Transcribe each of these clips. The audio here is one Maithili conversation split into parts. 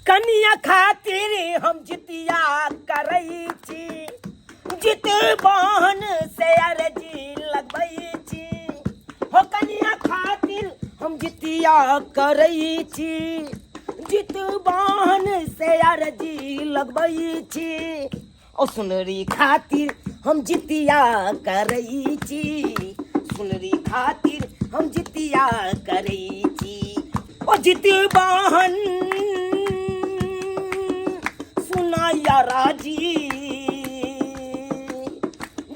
कनिया खातिर हम जितिया करै छी, जित बहन से अर्जी लगबै छी। हो कनिया खातिर हम जितिया करै छी, जित बहन से अर्जी लगबै छी। ओ सुनरी खातिर हम जितिया करै छी, सुनरी खातिर हम जितिया करै छी। ओ जित बहन सुनाया राजी,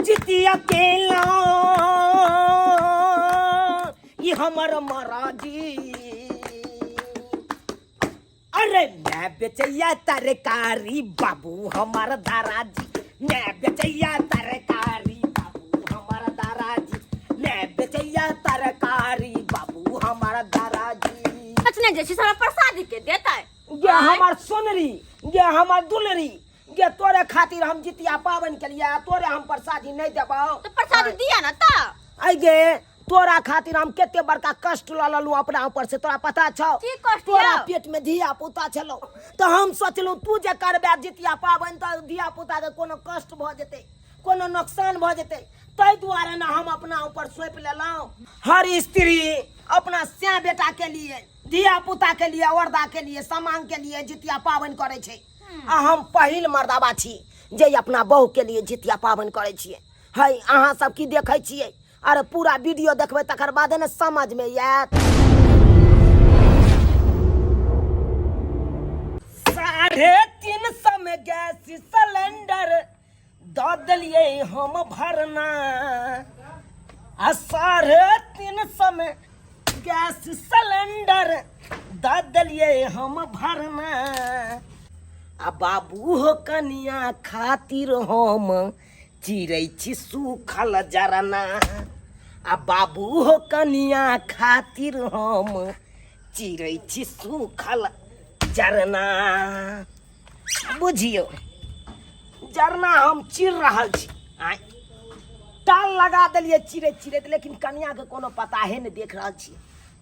जितिया केला ई हमर महाराजी। अरे मैं बेचैया तरकारी बाबू हमार दाराजी, मैं बेचैया तरकारी बाबू हमार दाराजी, मैं बेचैया तरकारी बाबू हमार दाराजी। अचने जे छै सारा प्रसादी के देतै। ये हमार सोनरी, ये हमार दुलरी, ये तोरे खातिर हम जितिया पावन के लिए तोरे हम प्रसादी नहीं देबौ। तो प्रसादी दिया ना ता। आई गे तोरा खातिर हम कते बड़का कष्ट लऽ लेलहुँ अपना ऊपर से, तोरा पता छौ? की कष्ट तोरा यौ? पेट में धिया पुता छलो तऽ हम सोचलहुँ तू जे करबे जितिया पाबनि तऽ धिया पुता के कोनो कष्ट भऽ जेतै, कोनो नुकसान भऽ जेतै, ताहि दुआरे ने हम अपना ऊपर सौंपि लेलहुँ। हर स्त्री अपना सैं बेटा के लिए, धिया पुता के लिए, औरदा के लिए, सामांग के लिए जितिया पाबनि करै छै, आ हम पहिल मर्दाबा छी जे अपना बहू के लिए जितिया पाबनि करै छियै। है अहाँ सब की देखै छियै? अरे पूरा वीडियो देखबै तकर बादे ने समझ में आयत। 350 में गैस सिलेंडर दऽ देलियै हम भरना, आ 350 में गैस सिलेंडर दऽ देलियै हम भरना। आ बाबू हो कनिया खातिर हम चिरै छी सूखल जरना, आ बाबू हो कनिया खातिर हम चिरै छी सूखल जरना। बुझियौ जरना हम चिर रहल छी, आँय टाल लगा देलियै चिरैत चिरैत, लेकिन कनियाके कोनो पता हे नहि। देख रहल छी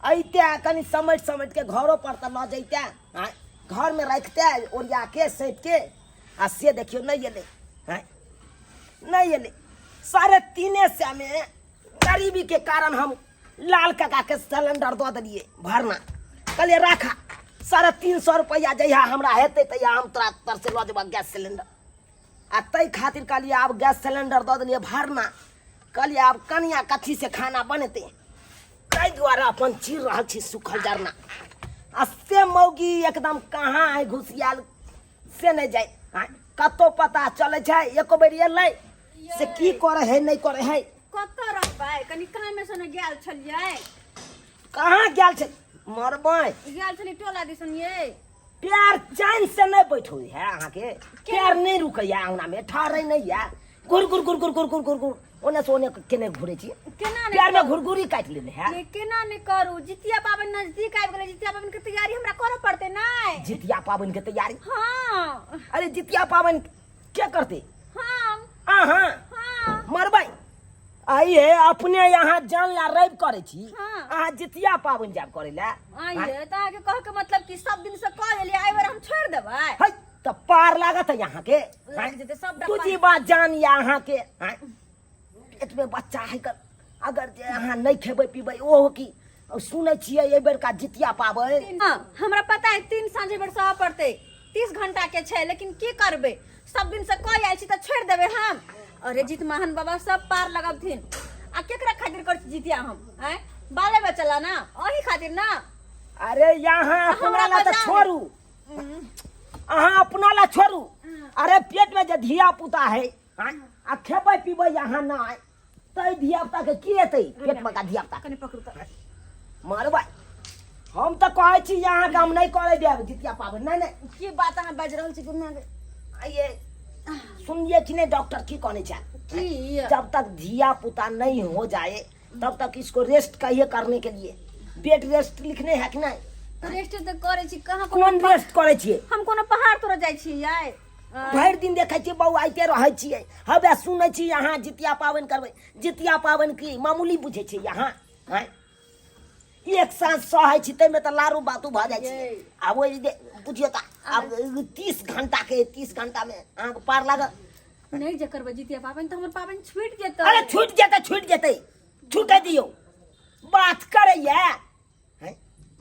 अइते कनि समटि समटि के घरो पर तऽ लऽ जैते, आँय घरमे राखिते ओरिया के सैंत के, आ से देखियौ नहि एलै, आँय नहि एलै। 350 में गरीबी के कारण हम लाल काका के सिलेंडर दऽ देलियै भरना, कहलियै राखा 350 रुपैआ जहिया हमरा हेतै तहिया हम तोरा तर से लऽ जेबऽ गैस सिलेंडर। आ ताहि खातिर कहलियै आब गैस सिलेंडर दऽ देलियै भरना, कहलियै आब कनिया कथी से खाना बनेतै, ताहि दुआरे अपन चीर रहल छी सूखल जरना। आ से मौगी एकदम कहाँ है घुसियाल से नहि जाय, आँय, कतौ पता चलै छै एको बेर एलै से की करे है नहि करे है। कतऽ रहबै? कनि कामे से ने गेल छलियै। कहाँ गेल छै मरबै? गेल छलियै टोला दिसन ये। प्यार चैन से नहीं बैठो है अहाँके, प्यार नहीं रुकैया अंगना में, ठहरै नहीं है, घुर घुर घुर घुर घुर घुर घुर घुर ओने से ओने केने घुरे छी। केना प्यार में घुरघुरी काटि लेने है। ने केना ने करू, जितिया पाबनि नजदीक आबि गेलै, जितिया पाबनि के तैयारी हमरा करऽ पड़तै नै? जितिया पाबनि के तैयारी? हाँ। अरे जितिया पाबनि के करतै? हम। अहाँ? हाँ। मरबै आइए अपने यहाँ जान ला रवि करै छी। हाँ। अहाँ जितिया पाबनि जायब करै ला? आइए तऽ अहाँके कहऽ के मतलब कि सब दिन से कऽ एलियै, एहि बेर हम छोड़ि देबै? है तऽ पार लागत है अहाँके? लागि जेतै सब डब्बा। दूजी बात जान या अहाँके, आँय? पेट में बच्चा है कर, अगर जे अहाँ नहीं खेबै पीबै ओहो की सुनै छियै एहि बेरका जितिया पाबनि। हाँ, हमरा पता है 3 साँझ बेर सहऽ पड़तै, 30 घंटा के छै, लेकिन की करबै, सब दिन से कह आयल छी तऽ छोड़ि देबै हम? अरे जीत महान बाबा सब पार लगबथिन। आ केकरा खातिर कर छी जितिया हम? आँय, बाले बच्चा ला ना, अही खातिर ना। अरे यहाँ अपना हमरा ला तऽ बजा छोड़ू, अहाँ अपना ला छोड़ू, अरे पेट में जे धिया पुता है, आँय, आ खेबै पीबै अहाँ नहि तै धिया पुता के की हेतै? पेट में का धिया पुता कनि पकड़ू तऽ मारबै। हम तऽ कहै छी अहाँके हम नहि करै देब जितिया पाबनि। नहि नहि। की बात अहाँ बाजि रहल छी गुरुना? ये सुनलिए कि नहीं डॉक्टर की कहने छै? की? जब तक धिया पुता नहीं हो जाए तब तक इसको रेस्ट कहिए करने के लिए, बेड रेस्ट लिखने है कि नहीं? रेस्ट तऽ करै छी कहाँ? कोन रेस्ट करै छियै? हम कोनो पहाड़ तोड़ जाइ छी यार? भरि दिन देखै छियै बौआइते रहै छियै, हवे सुनै छी अहाँ जितिया पाबनि करबै। जितिया पाबनि की मामूली बुझै छियै अहाँ? आँय, एक साँझ सहै छी ताहिमे तऽ लारू बातू भऽ जाइ छै। आ ओहि बुझियौ तऽ आब 30 घंटा के 30 घंटा मे अहाँके पार लागत। नहि जे करबै जितिया पाबनि तऽ हमर पाबनि छूटि जेतै। अरे, छूटि जेतै, छूटि जेतै, छूटे दियौ। बात करैया हैं?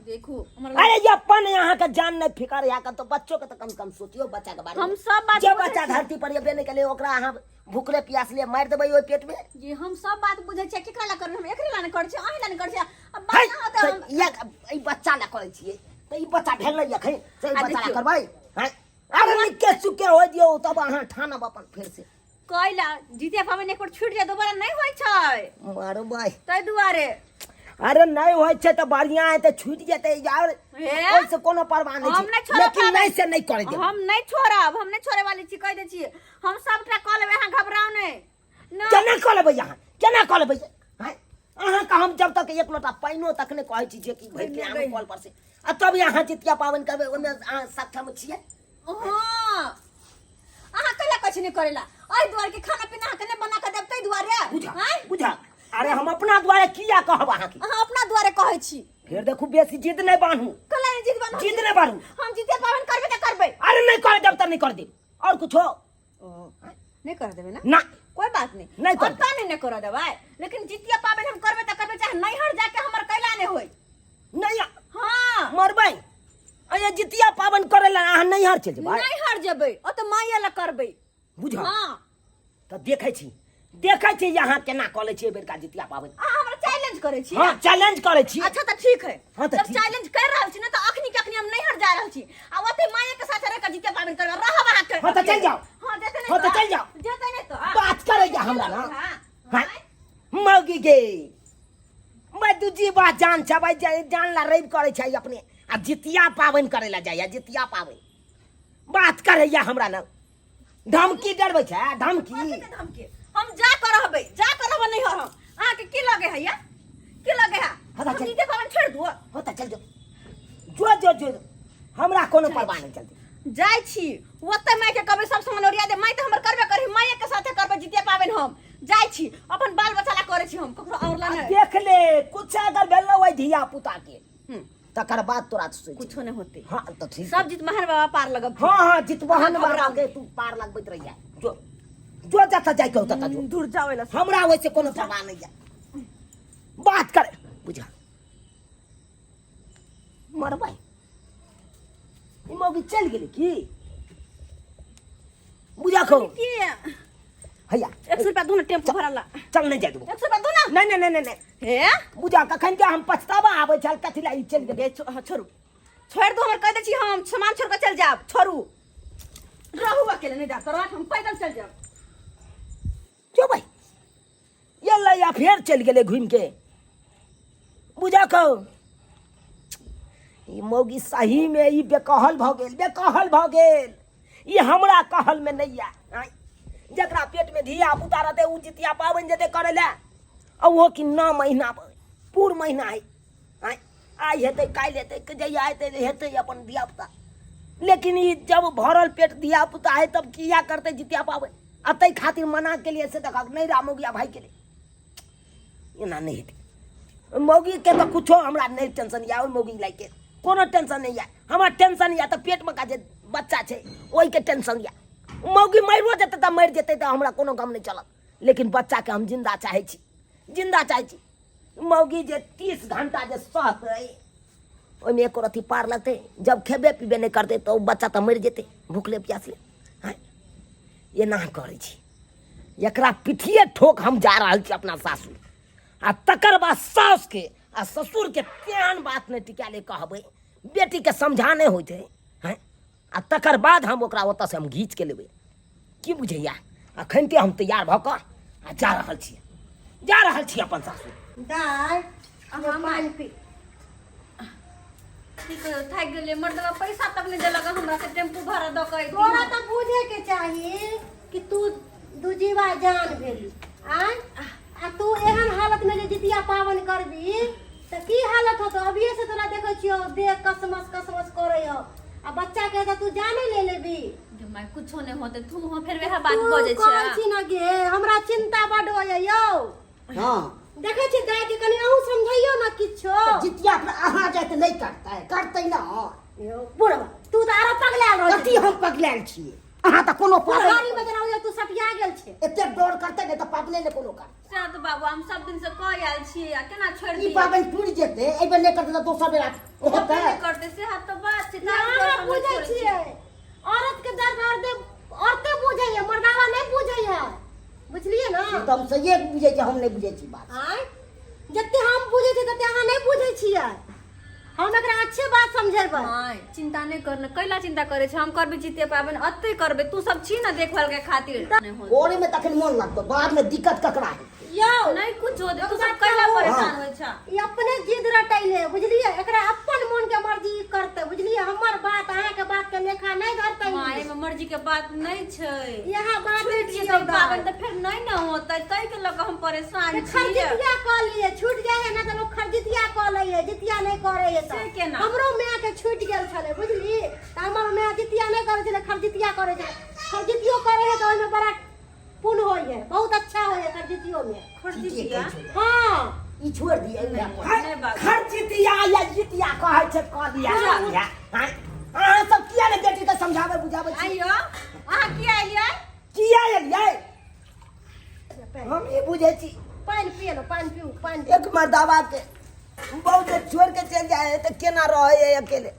देखू हमर अरे, ये अपन अहाँके जान नहि फिकर या तो बच्चो के तो कम से कम सोचियो, बच्चा के बारे में। हम सब बात जे बुझै बच्चा छी। धरती पर एबे नहि केलै, ओकरा अहाँ भूखले प्यासले मारि देबै ओहि पेट में? जे हम सब बात बुझै छियै। केकरा ला करबै हम? एकरे ला ने करै छियै, अहीं ला ने करै छियै। अब है बात ना होतै हम तऽ ई बच्चा ला करै छियै तऽ ई बच्चा भेल नहि एखन से ई आ बच्चा ला देखियौ। करबै हैं? अरे, निके सुके हो दियौ, तब अहाँ ठानब अपन फेर से। कैला जितिया पाबनि एक बेर छूटि जाय, दोबारा नहि होइ छै। मारो भाई। ताहि दुआरे। अरे, नहि होइ छै तऽ बढ़िया है, तऽ छूटि जेतै यार। हे? ओहिसँ कोनो परवाह नहि हम छै। नहि छोड़ब लेकिन पाबनि। नहि, से नहि करै देब। हम नहि छोड़ब, हम नहि छोड़े वाली छी, कहि दै छी। हम सबटा कऽ लेबै, अहाँ घबराउ नहि न। केना कऽ लेबै अहाँ? केना कऽ लेबै हैं? अहाँके हम जब तक एक लोटा पानिओ तक नहि कहै छी जे कि भरि के आनू कल पर से, आ तब अहाँ जितिया पाबनि करबै, ओहिमे अहाँ सक्षम छियै? हाँ, अहाँ कैला कहै छी नहि करेला? एहि दुआरे कि खाना पीना अहाँके नहि बना कऽ देब, ताहि दुआरे? बुझा आँय? बुझा। अरे, हम अपना दुआरे किया कहब अहाँके? अहाँ अपना दुआरे कहै छी। फेर देखू, बेसी जिद नहि बान्हू। कैला नहि जिद बान्हू? जिद नहि बान्हू। हम जितिया पाबनि करबै तऽ करबै। अरे, नहि कर देब तऽ नहि कर देब, और कुछो? नहि कर देबै ना? ना। कोई बात नहीं। नहीं कर। ओतऽ नहीं, नहीं कर देबै, लेकिन जितिया पाबनि हम करबै तऽ करबै, चाहे नैहर जाके हमर कैला नहि होय। नहीं। हाँ। मरबै, अरे, जितिया पाबनि करे ला अहाँ नैहर चलि जेबै? नैहर जेबै, ओतऽ माये लए करबै। बुझ। हाँ। तऽ देखै छी, देखै छी अहाँ केना कऽ लै छी एहि बेरका जितिया पाबनि। अहाँ हमरा चैलेंज करै छी? हाँ, चैलेंज करै छी। अच्छा, तऽ ठीक है। हाँ, तऽ जब ठीक। चैलेंज कर रहल छी ना, तऽ अखनी के अखनी हम नैहर जा रहल छी आ ओते माये के साथ रह के जितिया पाबनि करबै, रहब अहाँ के। हाँ, तऽ चलि जाउ। हाँ, जेते नहीं। हाँ, तऽ चलि जाउ। जेते नहीं तो बात करै जा हमरा ना। हाँ। हाँ, मौगी गे, मैं दूजी बात जान छै भाई, जान ला रैब करै छै अपने आ जितिया पाबनि करै ला जाइया। जितिया पाबनि बात करैया हमरा ना, धमकी डरबै छै, धमकी। कथी के धमकी? हम जा कर रहबै, जा कर रहबै नैहर हम। अहाँ के की लगे है या की लगे है? हाँ, तऽ हम चल। जितिया पाबनि छोड़ि दू? हो तऽ चल जो, जो जो जो, हमरा कोनो परवाह नहीं चलते। जाइ छी, ओते माय के कहबै सब सामान ओरिया दे। माय तऽ हमर करबे करही, माये के साथे करबै जितिया पाबनि। हम जाइ छी, अपन बाल बच्चा ला करै छी हम, ककरो और ला नहि। देख ले, कुछ अगर भेल ओहि धिया पुता के, तकर बाद तोरा सोच। कुछो नहि होते। हाँ, तऽ ठीक। सब जीत महान बाबा पार लगब। हाँ हाँ, जितबहन अहाँ बाबा घबराउ। के तू पार लगबैत रहिया। जो जो, जतऽ जाइके हो ततऽ जो। दूर जाओ एला। हमरा ओहिसे कोनो परवाह नहीं है। बात करे, बुझा, मरबै। ई मौगी चलि गेलै की? बुझा खो। की? हैया। 100 रुपया दू ना टेम्पू भाड़ा ला। चल, नहीं जाय देबो। 100 रुपया दू ना। नहीं नहीं नहीं नहीं नहीं। हे। बुझा, कखन के हम पछतावा आबै छल, कथी ला ई चलि गेलै। गे, हाँ, छोड़ू, छोड़ दू हमर। कह दै छी, हम सामान छोड़ के चल जाब। छोड़ू, रहू अकेले, नहीं जा तोरा, हम पैदल चल जाब। क्यों भाई, ये लैया फेर चलि गेलै घुमि के। बुझा कहो, ई मौगी सही में ई बेकहल भऽ गेल, बेकहल भऽ गेल। ई हमरा कहल में नहीं आय। आँय, जकरा पेट में धिया पुता रहतै, ओ जितिया पाबनि जेतै करै लए? आ ओहो कि 9 महीना पूर महीना है। आँय, आइ हेतै, काल्हि हेतै, कि जहिया हेतै हेतै अपन धिया पुता। लेकिन ई जब भरल पेट धिया पुता है, तब किया करतै जितिया पाबनि? आ ताहि खातिर मना के लिए से देखक नहीं रहा मौगिया भाई के लिए। एना नहीं हेतै। मौगी के तऽ कुछो हमरा नहीं टेंशन यऽ, ओहि मौगी लाइके कोनो टेंशन नहीं यऽ। हमरा टेंशन यऽ तऽ पेटमे का जे बच्चा छै, ओहिके टेंशन यऽ। मौगी मरियो जेतै तऽ मरि जेतै, तऽ हमरा कोनो गम नहि चलत, लेकिन बच्चाके हम जिन्दा चाहै छी, जिन्दा चाहै छी। मौगी जे 30 घंटा जे सहतै, ओहिमे एको रत्ती पार लगतै? जब खेबे पीबे नहि करतै, तऽ ओ बच्चा तऽ मरि जेतै भूखले प्यासले। आँय, एना करै छी, एकरा पिठिए ठोक हम जा रहल छी अपना सासुर। आ तकर बाद सासुके आ ससुरके तेहन बात नहि टिकाले कहबै, बेटीके समझा नहि होइत है हैं। आ तकर बाद हम ओकरा ओतऽसँ हम घीच के लेबै, की बुझैया? अखन ते हम तैयार भऽ कऽ आ जा रहल छी, जा रहल छी अपन सासुर। दाय, अहाँ पानि पी। की कहियो, थाकि गेलियै मर्दवा, पैसा तक नहि देलक हमरा से टेम्पू भाड़ा दऽ कऽ अयती। तोरा तऽ बुझे के चाही कि तू दुजीवा जान भेली आय, आ तू एहन हालत में जे जितिया पावन करबी तऽ की हालत होतो? अभिये से तोरा देखै छियौ, देह कसमस कसमस करै हो, आ बच्चा के तऽ तू जाने ले लेबी। गे माय, कुछो नहि होतै। तू हो फेर वएह बात तू बजै कहै छै। छी ने गे, हमरा चिंता बड होइए यौ। हाँ। देखै छी दाय के, कनि अहूँ समझैयौ ने किछो। जितिया पर अहाँ जाइत नहि करतै, करतै ना। यौ बुढ़वा। तू तऽ आरो पगलायल रहै कथी हम पगलायल छियै अहाँ तऽ कोनो पाबनि गाड़ी में जेना होइए तू सटिया गेल छै एते डर करतै ने तऽ पाबने ने कोनो कर सएह तऽ बाबू हम सब दिन से कह आयल छियै आ केना छोड़ि ई दियै पाबनि टूटि जेतै एहि बेर नहि करतै तऽ दोसर बेर होबे हेतै नहि करतै सएह तऽ बात छै ताहि दुआरे अहाँ हम बुझै छोड़ै छियै औरत के दर्द औरते औरते बुझै है मर्दावा नहि बुझै है बुझलियै ने ई तऽ हम सहिए बुझै छी हम नहि बुझै छी बात आँय जते हम बुझै छियै तते अहाँ नहि बुझै छियै हम एकरा अच्छे बात समझेबै माय चिंता नहि कर ने कैला चिंता करै छै हम करबै जीते पाबनि अतै करबै तू सब छी ने देखभाल के खातिर नहि होत करे में तखन मन लगतो बाद में दिक्कत ककरा है यौ नहि कुछ होत तू एक सब बात कैला कहू? परेशान होइ छ ई अपने जिद रटैले बुझलियै एकरा अपन मन के मर्जी ई करतै बुझलियै हमर बात अहाँके बात के लेखा नहि धरतै ई। माय मे मर्जी के बात नहि छै इएह बात छूटि छियै जेतै पाबनि तऽ फेर नहि ने होतै ताहि के लऽ कऽ हम परेशान छियै खरजितिया कऽ लिए छूट जाइ है ना तऽ लोक खरजितिया कऽ लै है जितिया नहि करै है से तऽ केना? हमरो माय के छूटि गेल छलै बुझली तऽ हमर माय जितिया नहि करै छलै खरजितिया करै छलै खरजितियो करै है तऽ ओहिमे बड़ा पुण्य होइ है बहुत अच्छा होइ है खरजितियो मे खरजितिया हाँ ई छोड़ दिए नहि बाबू। खरजितिया या जितिया कहै छै कह दिया हाँ। हाँ? अहाँ सब किया ने बेटी के समझाबै बुझाबै छी आइयो अहाँ किया एलियै किया एलियै हम ई बुझै छी पानि पिए लो पानि पीऊ पानि पीऊ। एक मर्दाबा के बहुत जे छोड़ के चलि जाइ है तऽ केना रहै है अकेले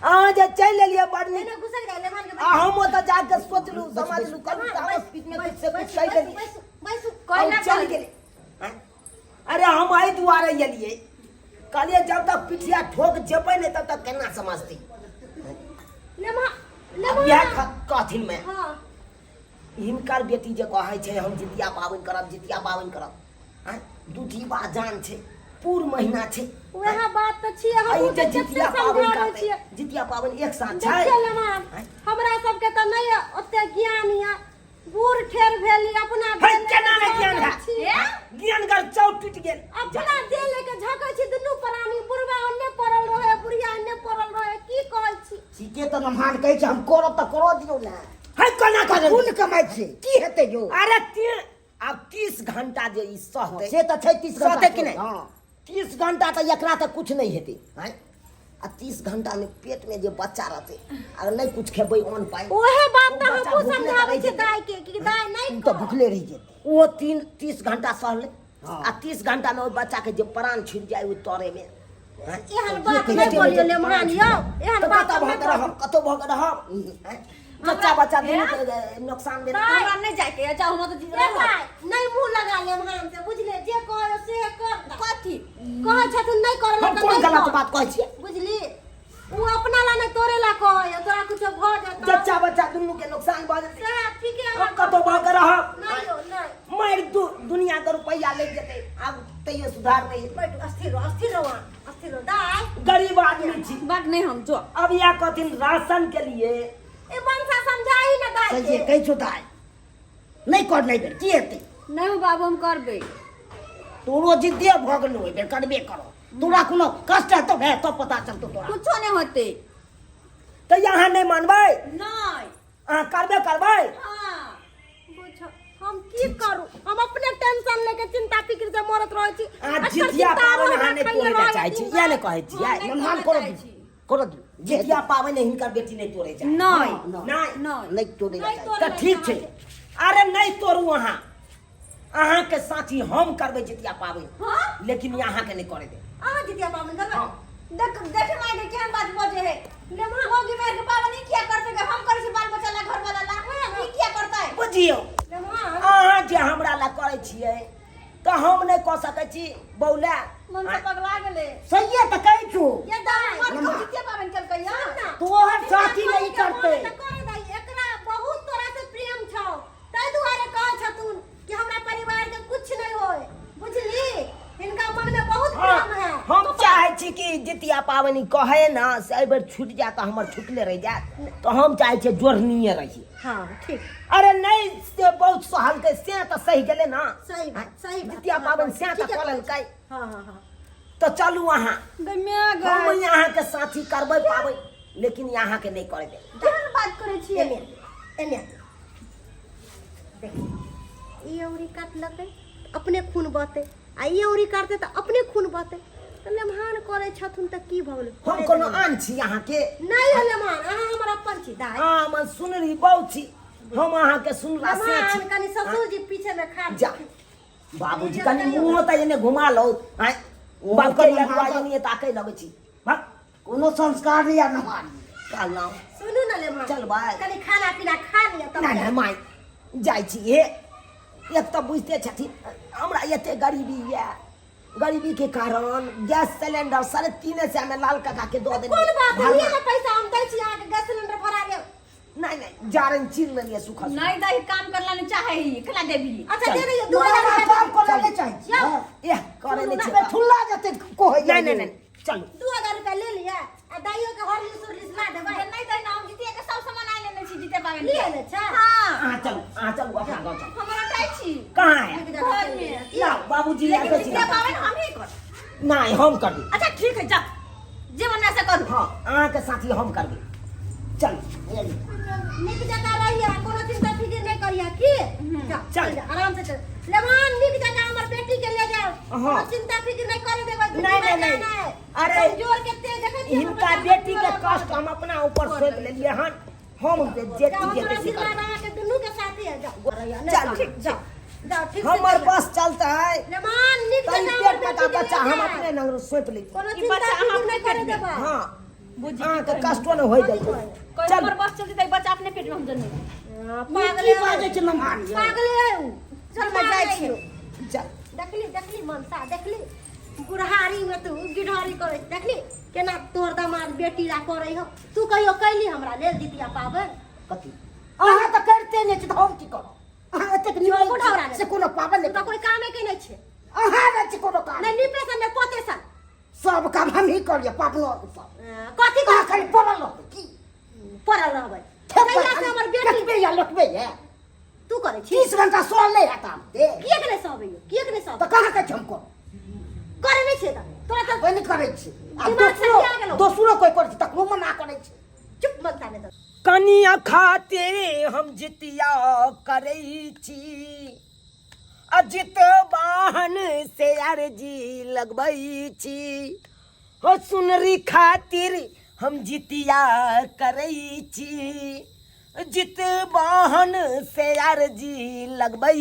अहाँ जे चलि एलियै बड़ नीक एने घुसक जाय लेमान के आ हम ओतऽ जाके सोचलहुँ समझलहुँ कहलहुँ तऽ हमर बीच में कुछ से कुछ कहि देलियै बैसू बैसू कैला हम चलि गेलियै आँय? अरे हम एहि दुआरे एलियै कहलियै जब तक पिठिया ठोक जेबै नहि तब तक केना समझती लेमा आब लेमा इएह कहथिन में हां हिनकर बेटी जे कहै छै हम जितिया पाबनि करब जितिया पाबनि करब आँय दूधीबा जान छै पूर महीना छै वएह बात तऽ छियै आ ई हमहूँ जे तऽ कते जितिया पाबनि समझाबै करतै छियै जितिया पाबनि एक साथ छै देखियौ लेमान आँय? हमरा सबके तऽ नहि ओते ज्ञान यऽ बूढ़ ठेर भेली अपना है, देह केना लेके नहि ज्ञान झँकै है? छी। ज्ञानगर चौ टूटि गेल अपना देह लेके झँकै छी दुनू प्राणी बुढ़वा ओन्ने पड़ल रहे बुढ़िया ओन्ने पड़ल रहे की कहै छी ठीके तऽ नमहान कहै छै हम करब तऽ करऽ दियौ ने है केना करब कोन कमाइ छै की हेतै यौ अरे तीन आब 30 घंटा जे ई सहतै से तऽ छै 30 घंटा सहतै कि नहि हँ 30 घंटा तऽ एकरा तऽ कुछ नहि हेतै आँय आ 30 घंटा में पेट में जे बच्चा रहतै अगर नहि कुछ खेबै अन्न पानि ओहे बात तऽ बच्चा हमहूँ भुखले समझाबै तऽ छियै रहि दाइ के कि दाइ नहि ओ तऽ भुखले रहि जेतै ओ तीन 30 घंटा सहलै हँ। आ 30 घंटा में ओहि बच्चा के जे प्राण छुटि जाय ओहि तरे में आँय? एहन बात नहि बोलियौ लेमहान यौ एहन तऽ बात कतऽ भऽ नहि के रहब कतऽ भऽ के रहब आँय? बच्चा बच्चा दुनू के नुकसान भेल हमरा नहि जाइके यऽ जाउ हम तऽ ए भाई नहीं मुंह लगा लेम हम से बुझले जे कहो से कर कथी कहै छथुन नहि करे हम कोन गलत बात कहै छियै बुझली उ अपना ला नहि तोरे ला कहै तोरा कुछो भऽ जेतौ जच्चा बच्चा दुनू के नुकसान भऽ जेतै सएह ठीके हम कतौ भऽ के रहब नहि यौ नहि मारि दुनिया के रुपैआ लागि जेतै आब तैयो सुधार नहि हेतै। बैठ अस्थिर रहो अस्थिर रहो अहाँ, अस्थिर रहो दाइ गरीब आदमी छी बात नहि हम जो अब इएह कहथिन राशन के लिए ए मनसा समझाही ना दाइ सही के कहै छौ दाइ नहि कर नहि बेर की हेतै नहि हो बाबू हम करबै तोरो जिद्दे भऽ गेलौ एहि बेर करबे करो तोरा कोनो कष्ट हेतौ ने तब पता चलतौ तोरा कुछो नहि होतै तऽ अहाँ नहि मानबै नहि अहाँ करबे करबै हाँ बुझ हम की करू हम अपने टेंशन लेके चिंता फिक्र से मरत रहै छी अहाँ एकर जितिया चिंता आरो पाबनि हमरा अहाँ नहि खाइए तोड़ै लए रहै चाहै छी दिन इएह ने राति। कहै छियै नहि नमहान करऽ करऽ चाहै दियौ छी। करऽ दियौ जे जितिया पाबनि हिनकर बेटी नहि तोड़ै चाहै नहि नहि नहि नहि तोड़ै लए नहि चाहै तोड़ै तऽ ठीक छै अरे नहि तोड़ू अहाँ अहाँके साथी हम करबै जितिया पाबनि हाँ लेकिन ई अहाँके नहि करे देब अहाँ जितिया पाबनि करबै देख देख माय के केहन बात बजे है मौगी मार के पाबनि ई किया करतै के हम करै छी बाल बच्चा ला घर वाला ला ई किया करतै बुझियौ लेमहान अहाँ जे हमरा लए करै छियै तऽ हम नहि कऽ सकै छी बौला मन से पगला गेलै सहिए तऽ कहै छौ ये दाइ मर को जितिया पाबनि केलकै या तोहर साथी नहि करतै तऽ करे दाइ एकरा बहुत तोरा से प्रेम छौ ताहि दुआरे कहै छथुन कि हमरा परिवार के कुछ नहीं होए बुझली हिनका मन में बहुत प्रेम है हम चाहै छी कि जितिया पाबनि कहै ने से एहि बेर छुटि जायत तऽ हमर छुटले रहि जायत तऽ हम चाहै छियै जोड़निये रही हाँ ठीक अरे नहि से बहुत सहलकै से तऽ सही गेलै ने सही बात सही बात जितिया पाबनि से तऽ ठीके कऽ लेलकै हाँ हाँ हाँ तऽ चलू अहाँ गै माय हम गै अहाँके साथी करबै पाबनि लेकिन अहाँके नहि करै देब केहन बात करै छियै एने एने देख ई औरी काटलकै अपने खून बहतै आ ई औरी काटतै तऽ अपने खून बहतै तऽ लेमहान करै छथुन तऽ की भऽ गेलै हम कोनो आन छी अहाँके नहि हो लेमहान अहाँ हमर अपन छी दाइ अहाँ हमर सुनरी बहु छी हम अहाँके सुनला से लेमहान छी कनि ससुर जी पीछे में खा जा बाबूजी कनि मुँह तऽ एने घुमा लो आँय ओ बाप के कनि अगुआ भागल। एने ताकै लगै छी भाग कोनो संस्कार नहीं यार हमारी कहलहुँ सुनू ने लेमहान चल बाय। कनि खाना पीना खा लिअ तब नहि नहि माय जाइ छी हे एक तऽ बुझिते छथिन हमरा एते गरीबी यऽ गरीबी के कारण गैस सिलेंडर 350 में लाल काका के दऽ कोन बात है देलियै लिअ ने पैसा हम दै छी अहाँके गैस सिलेंडर भरा लेब नहीं नहीं जारन चीर लेलियै सुखा सुखा। नहीं दही काम करला नहीं चाहे ही खिला देबी अच्छा चल। दे दियौ 2000 रुपया काम करे नहीं चाहे छी यौ। एह करे नहीं बे छै ठुल्ला जते कहै नहीं नहीं नहीं चलू 2000 रुपया ले लिअ आ दाइयो के हॉर्लिक्स उर्लिक्स ला देबै नहीं दही ना हम जीतिया के सब सामान आइ लेने छी जीते पाबनि लिए ने छै हां अहाँ चलू अहाँ चलू अपना गाँव चलू हम लौटाइ छी कहाँ है नीक जकाँ घर चलि में। लिअ। लाओ बाबूजी लेकिन आबै छी जितिया पाबनि हम ही कर नहीं हम करबै अच्छा ठीक है जा जे मन से करू हाँ अहाँके साथी हम करबै चल नीक जकाँ रहिए कोनो चिंता फिकिर नहि करिए की जा चल। चल आराम से चल लेमान नीक जकाँ हमर बेटी के ले जाओ हाँ। कोनो चिंता फिकिर नहि करे देबै नहीं, नहीं, नहीं। अरे, जोर के तेज देखै छियै हमर हिनका बच्चा बेटी के कमजोर कष्ट हम अपना ऊपर सौंप लेलिए हन हम जे जाओ, जे हमर जेतै से आशीर्वाद करबै। अहाँके दुनू के साथी है जाओ चल, ठीक जाओ जाओ ठीक से हमर चल। बस चलते है लेमान नीक तै जकाँ हमर पेट में का बेटी के बच्चा ले हम जाओ। अपने नंग सौंप लेती कोनो ई चिंता बच्चा अहाँ फिकिर नहि अपने करे पेट में। देबै हाँ बुझी अहाँके कष्टो नहि होइ देतै कोई चल हमर बस चलती त बच्चा अपने पेट में हम जन्म हाँ, की पागले बाजै छै नमहान यौ? पागले है उ चल मैं जाइ छी चल देखली देखली मनसा देखली बुढ़ारी में तू गिढ़ारी करे देखली केना तोर दमाद बेटी ला करे हो तू कहियो कैली हमरा लेल जितिया पाबनि कथी अहाँ तऽ करिते नहि छी तऽ हम की करब अहाँ एतेक निमन बुढ़ौरा छी से कोनो पाबनि तू नहि तऽ कोई कामे के नहि छै अहाँ नहि छी कोनो काम नहि नीपे सन नहि पोते सन सब काम हमही करियै पाबनो सब कथी अहाँ खाली पड़ल रहबै की पड़ल रहबै खेत पर कहिया से हमर बेटी लटबे या लटबे या तू करै छी 30 घंटा सहल नहि हैत आब दे किएक नहि सहबै यौ किएक नहि सहबै तऽ कहाँ कहै छी हम करू करै नहि छै तऽ तोरा तऽ ओहि नहि करै छी आ दिमाग दोसरो सठिया गेलौ। दोसरो कोइ करै छै तकरो मना करै छै चुप मनता नहि तऽ कनिया खातिर हम जितिया करै छी अजित वाहन से अर्जी लगबै छी हो सुनरी खातिर हम जितिया करै छी जित वाहन से अर्जी लगबै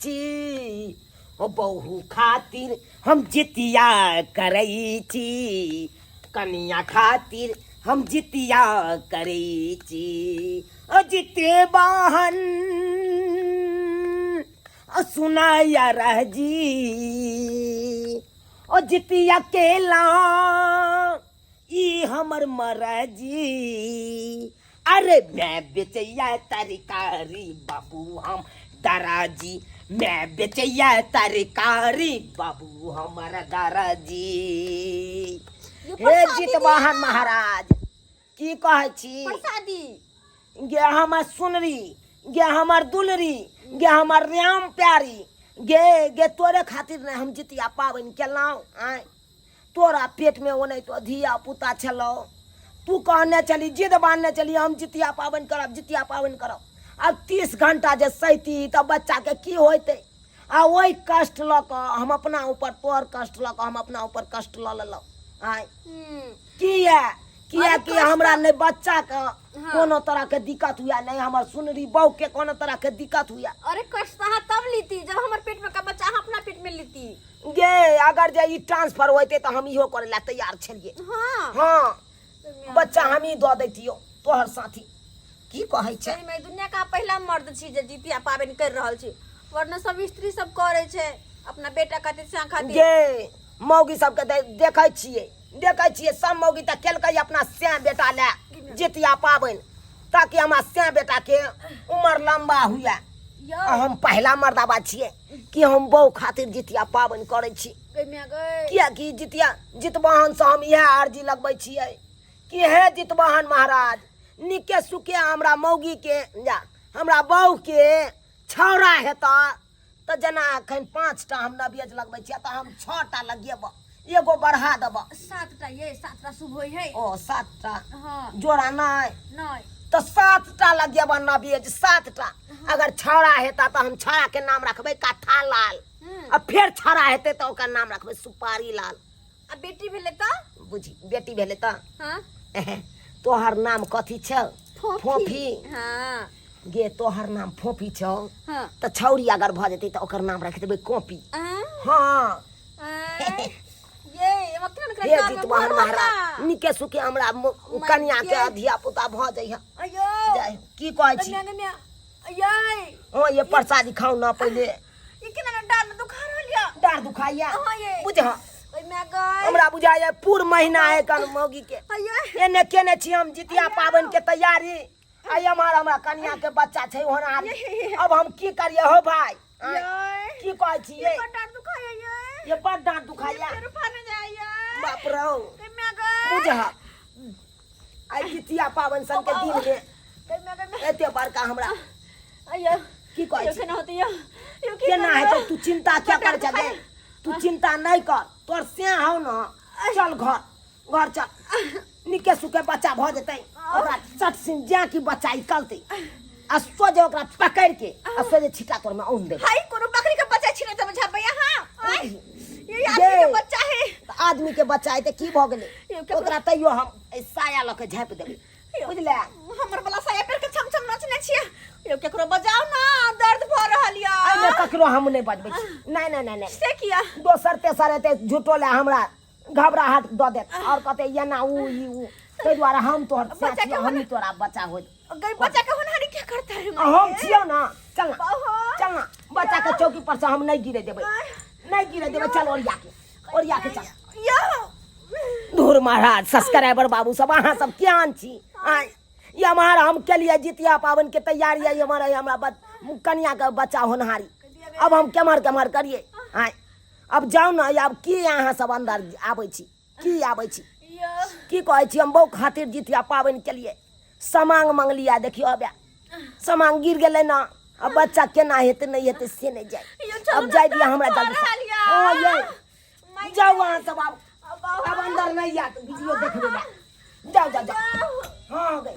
छी हो बहु खातिर हम जितिया करै छी कनिया खातिर हम जितिया करै छी ओ जिते वाहन ओ सुनाया रहजी ओ जितिया केला ई हमर मरजी अरे मैं बेचैया तरकारी बाबू हम दाराजी मैं बेचैया तरकारी बाबू हमर दाराजी यो हे प्रसादी जितवाहन दिया। महाराज की कहै छी प्रसादी गे हमर सुनरी गे हमर दुलरी गे हमर राम प्यारी गे गे तोरे खातिर नहि हम जितिया पाबनि केलहुँ आँय तोरा पेटमे ओनाहितो धिया पुता छलौ तू कहने छली जिद बान्हने छली हम जितिया पाबनि करब जितिया पाबनि करब आब 30 घंटा जे सैती तऽ बच्चाके की होइतै आ ओहि कष्ट लऽ कऽ हम अपना ऊपर तोहर कष्ट लऽ कऽ हम अपना ऊपर कष्ट लऽ लेलहुँ आँय किया किया कि हमरा नहि बच्चाके कोनो तरहके दिक्कत हुए नहि हमर सुनरी बहूके कोनो तरहके दिक्कत हुए अरे कष्ट तऽ अहाँ तब लीती जब हमर पेट में का बच्चा अहाँ अपना पेट में लीती गे अगर जे ई ट्रांसफर होइते तऽ हम इहो करे ला तैयार छलियै हाँ हाँ बच्चा हमही दऽ दैतियौ तोहर साथी की कहै छै सही में दुनिया का पहिला मर्द छी जे जितिया पाबनि कर रहल छी वरना सब स्त्री सब करे छै अपना बेटा खातिर स्या खातिर गे मौगी सबके देखै छियै देखै छियै सब मौगी तऽ केलकै अपना स्या बेटा लए जितिया पाबनि ताकि हमरा स्या बेटाके उमर लम्बा हुए यौ आ हम पहिला मर्दाबा छियै कि हम बहु खातिर जितिया पाबनि करै छी गई मिया गई किएकि जितिया जितवाहनसँ हम इएह अर्जी लगबै छियै कि हे जितवाहन महाराज नीके सुखे हमरा मौगीके जा हमरा बहुके छौड़ा हेतऽ तऽ जेना एखन 5टा हम नबियज लगबै छियै तऽ हम 6टा लगेबऽ एगो बढ़ा देबऽ 7टा ये 7टा शुभ होय है ओ 7टा हाँ जोड़ा नहि नहीं तऽ 7टा लगेबऽ नबियज 7टा अगर छौड़ा हेता तऽ हम छौड़ाके नाम रखबै कथा लाल आ फेर छौड़ा हेतै तऽ ओकर नाम रखबै सुपारी लाल आ बेटी भेलै तऽ बुझी बेटी भेलै तऽ हाँ तोहर नाम कथी छौ फोफी। हाँ गे तोहर नाम फोफी छौ हाँ तऽ छौरी अगर भऽ जेतै तऽ ओकर नाम राखि देबै कॉपी आ हाँ आ, ये एमा केना हे केना जितवाहन महाराज निके सुखे हमरा कनिया के धिया पुता भऽ जइह अयो जाय की कहै छी कन्या कन्या अयै हँ ये प्रसादी खाउ ना पहिले ई केना ने डाँर में दुखा रहल या डाँर दुखाइया हाँ ये। बुझ ओय my गय हमरा बुझाइया पूर महीना है कन मौगी के अयै एने केने छी हम जितिया पाबनि के तैयारी आई हमार हमरा कनिया के बच्चा छै होनहारी अब हम की करिए हो भाई आँय, ये की कहै छी ये बड़ डाँर दुखाइया ये ये बड़ डाँट दुखाइया फेर फाने जाइया बाप रौ कन्या गय बुझ आई जितिया पाबनि सन के दिन में कन्या गय एते बड़का हमरा अयो की कहै यो छी केना होतै यो यो की केना करबै? हेतौ तू चिंता क्या कर छे तू चिंता नहीं कर तोर से हौ न चल घर घर चल निके सुके बच्चा भऽ जेतै ओकरा चट सिन जा कि बच्चा निकलतै आ सोझे ओकरा पकड़ि के आ सोझे छिटा तोर में औन देबै हाय कोनो बकरी के बच्चा छिने त बुझाबै अहाँ आँय? ये आदमी ये। के बच्चा है तऽ आदमी के बच्चा हेतै की भऽ गेलै यौ, केकरो- ओकरा तैयो हम एहि साया लऽ के झाँपि देबै बुझले हमर वाला साया पेर के छम छम नचने छियै यौ केकरो बजाओ ना दर्द भऽ रहल या एहिमे ककरो हम नहि बजबै छी नहि नहि नहि नहि से किया दोसर तेसर हेतै झूठो लए हमरा घबराहट दऽ देत आओर कहतै एना उ ई उ ताहि दुआरे हम तोहर बच्चा के छियौ हम तोरा बच्चा होय गई बच्चा के होनहारी क्या करता है आ हम छियौ ना चल ना बाहो चल ना बच्चा के चौकी पर से हम नहीं गिरे देबै नहीं गिरे देबै चल ओरिया के ओरिया के चल यो धुर महाराज सब्सक्राइबर बाबू सब अहाँ सब केहन छी आँय ये हमार हम के लिए जितिया पावन के तैयारी है ये हमारा हमरा कनिया के बच्चा होनहारी अब हम केम्हर केम्हर करिए आँय अब जाउ ने आब की अहाँ सब अंदर आबै छी की आबै छी की कहै छी हम बहु खातिर जितिया पाबनि केलिए समांग मंगलिया देखियो अब समांग गिर गेलै ने अब बच्चा केना हेतै नहि हेतै से नहि जाय अब जाय दिया हमरा जल्दी ओ ये जाउ अहाँ सब आब अब अंदर नहीं आत वीडियो देखबे ला जाओ जाओ जाओ हाँ गई